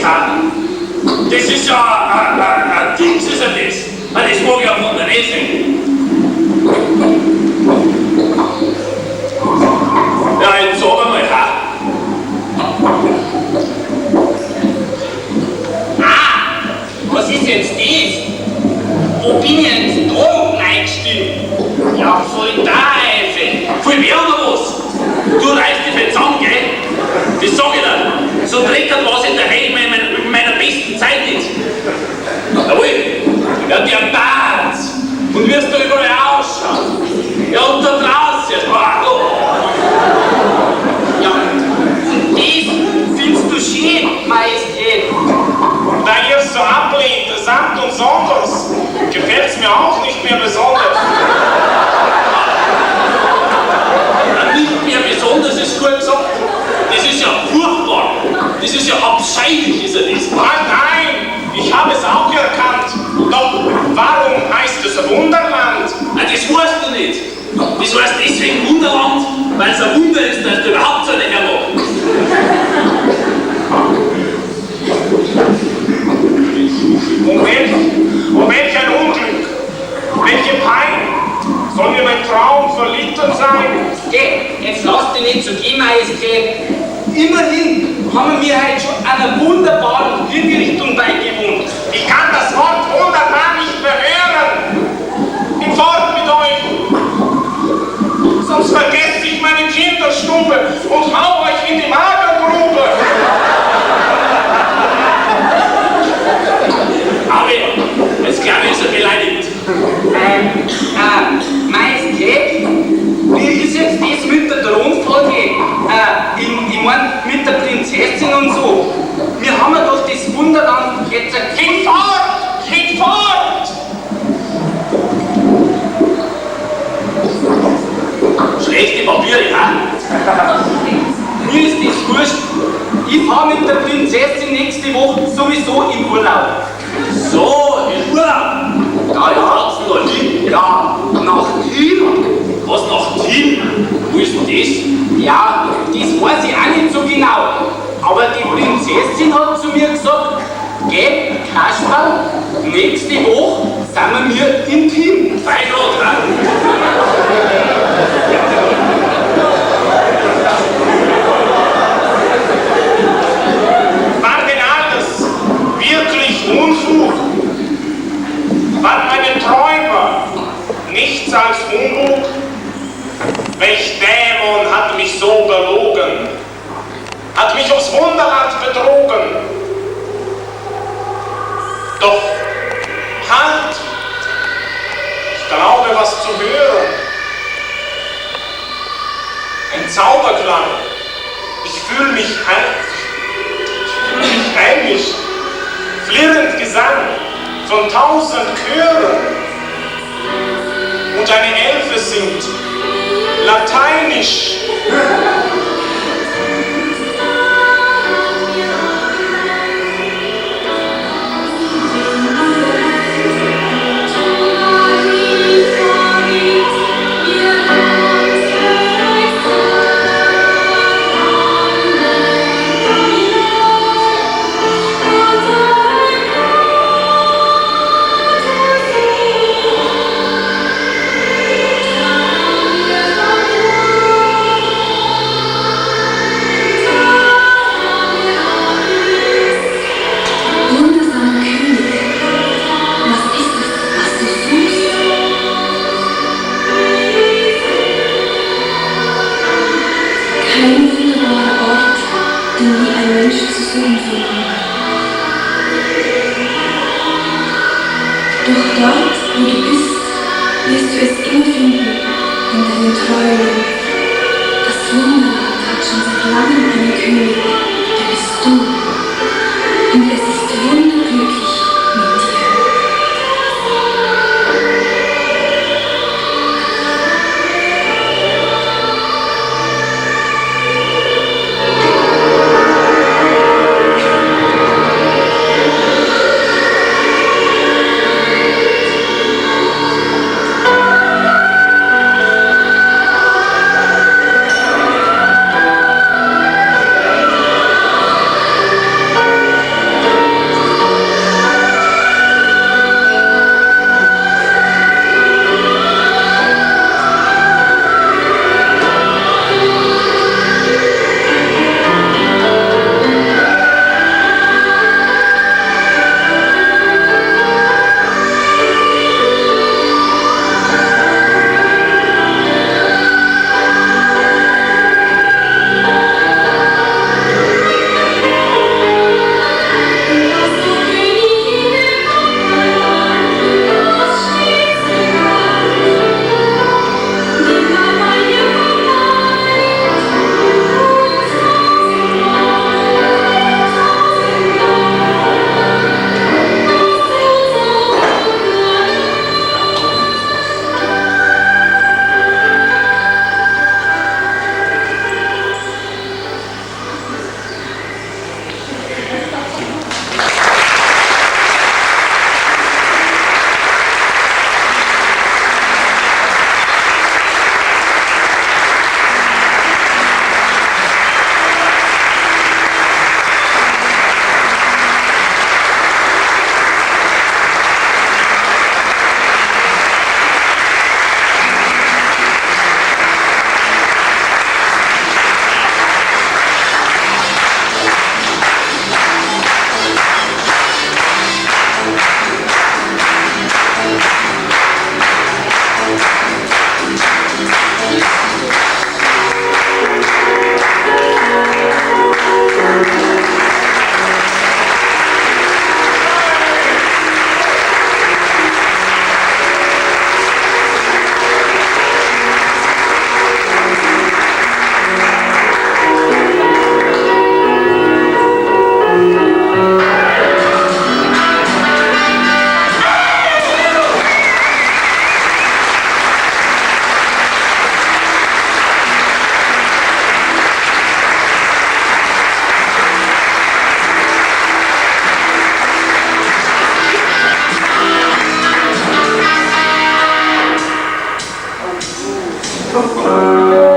ha? Das ist ja ein Dings, ist ja das. Ah, das mag ich ja von der Nähe sehen. Ja, jetzt sag einmal, ha? Ah, was ist jetzt das? Wo bin ich jetzt da reingestiegen? Ja, voll Teufel. Voll wer oder was? Du reißt dich jetzt zusammen, gell? Das sag ich dir. So dreckert war's in der Hölle in meiner besten Zeit nicht. Jawohl, ja, der Bart. Und wirst du überall ausschauen. Ja, und da draußen. Oh, oh. Ja, und das findest du schön, Majestät. Da ihr es so ablehnt, samt und sonders, gefällt's mir auch nicht mehr besonders. Ja, nicht mehr besonders ist gut gesagt. Das ist ja furchtbar. Das ist ja abscheulich, ist ja das. Ah, nein, ich habe es auch erkannt. Doch warum heißt es Wunderland? Ah, das weißt du nicht. Das heißt deswegen Wunderland, weil es ein Wunder ist, dass du überhaupt so eine hermachst. Um welch ein Unglück, welche Pein, soll mir mein Traum verlitten sein? Geh, jetzt lass dich nicht so gehen, Majestät. Immerhin haben wir heute schon einer wunderbaren Hinrichtung beigewohnt. Ich kann das Wort wunderbar nicht mehr hören. Hinfort mit euch! Sonst vergesse ich meine Kinderstube und hau euch in die Magengrube. Aber jetzt glaube ich, ist er beleidigt. Majestät, wie ist jetzt das mit der Thronfolge? Ich mein, mit der Prinzessin und so. Wir haben ja doch das Wunderland jetzt erkannt. Hinfort! Hinfort! Schlechte Papiere, ha? Mir ist das wurscht. Ich fahr mit der Prinzessin nächste Woche sowieso in Urlaub. So, in Urlaub. Ja, ja. Wo fahrt's denn da hin? Ja, nach Thiem. Was, nach Thiem? Wo ist denn das? Ja, das weiß ich auch nicht so genau. Aber die Prinzessin hat zu mir gesagt, geh, Kasperl, nächste Woche sind wir in Thiem. Freigrad, ha? War denn alles wirklich Unfug? Waren meine Träume nichts als Humbug? Welch Dämon hat mich so belogen? Hat mich ums Wunderland betrogen? Doch, halt! Ich glaube, was zu hören. Ein Zauberklang. Ich fühle mich heim, ich fühl mich heimisch. Flirrend Gesang von 1000 Chören. Und eine Elfe singt lateinisch. Wundersamer König, was ist es, was du suchst? Kein wunderbarer Ort, den nie ein Mensch zu suchen vermag. Doch dort, wo du bist, wirst du es immer finden, in deinen Träumen. Das Wunderland hat schon seit langem einen König, der bist du. Und es ist wunderglücklich mit dir. Thank you.